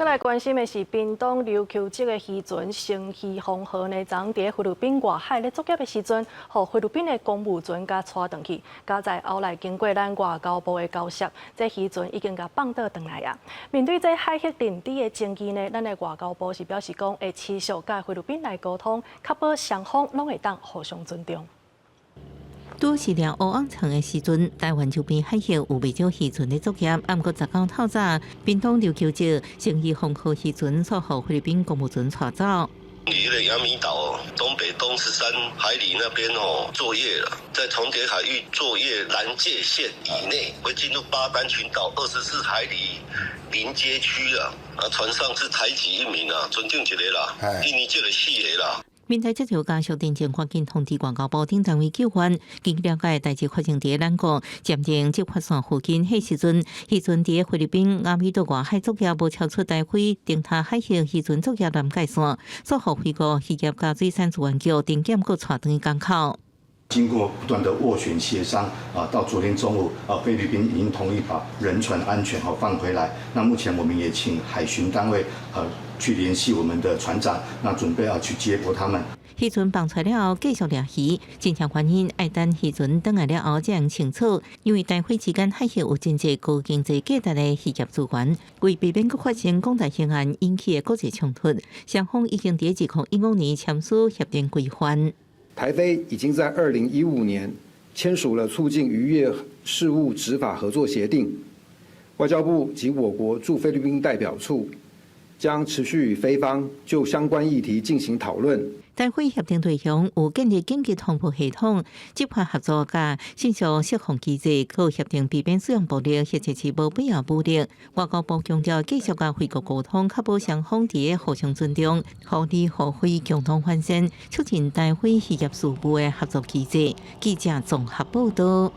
閣來關心的是，屏東琉球籍的漁船星漁風號呢，昨昏佇菲律賓外海咧作業的時陣，予菲律賓的公務船共帶轉去。佳哉後來經過咱外交部的交涉，這漁船已經共放倒轉來啊。面對這海域認知的爭議呢，咱的外交部是表示講會持續佮菲律賓來溝通，確保雙方攏會當互相尊重。拄是掠烏甕層的時陣，台灣周邊海域有袂少漁船咧作業。毋過19透早，屏東琉球籍星漁風號漁船煞予菲律賓公務船帶走。離了雅米島東北東13海里那邊哦作業了，在重疊海域作業藍界線以內，會進入巴丹群島24海里鄰接區啦。啊，船上是台籍一名啊，船長一個啦，印尼籍的四個啦。面對這條家屬定前趕緊通知外交部等單位救援。根據了解，代誌發生佇咱國暫定執法線附近，彼時陣，漁船佇菲律賓亞美島外海作業，無超出台菲釘塔海峽漁船作業藍界線，煞予菲國漁業佮水產資源局臨檢閣帶轉去港口。經過不斷的斡旋協商，啊，到昨天中午，啊，菲律賓已經同意把人船安全好放回來。那目前我們也請海巡單位，去聯繫我們的船長，那準備要去接駁他們。漁船放出了後，繼續掠魚，真正原因愛等漁船轉來了後才能清楚。因為台菲之間海域有真濟高經濟價值的漁業資源，為避免閣發生講台懸案引起的國際衝突，雙方已經佇2015年簽署協定規範。台菲已經在2015年簽署了促進漁業事務執法合作協定，外交部及我國駐菲律賓代表處將持續與菲方就相關議題進行討論。台菲協定對象有建立緊急通報系統、執法合作佮信息釋放機制，閣協定避免使用暴力或者是無必要武力。外交部強調，繼續佮菲國溝通，確保雙方佇互相尊重、互利互惠、共同發展，促進台菲漁業事務的合作機制。記者綜合報道。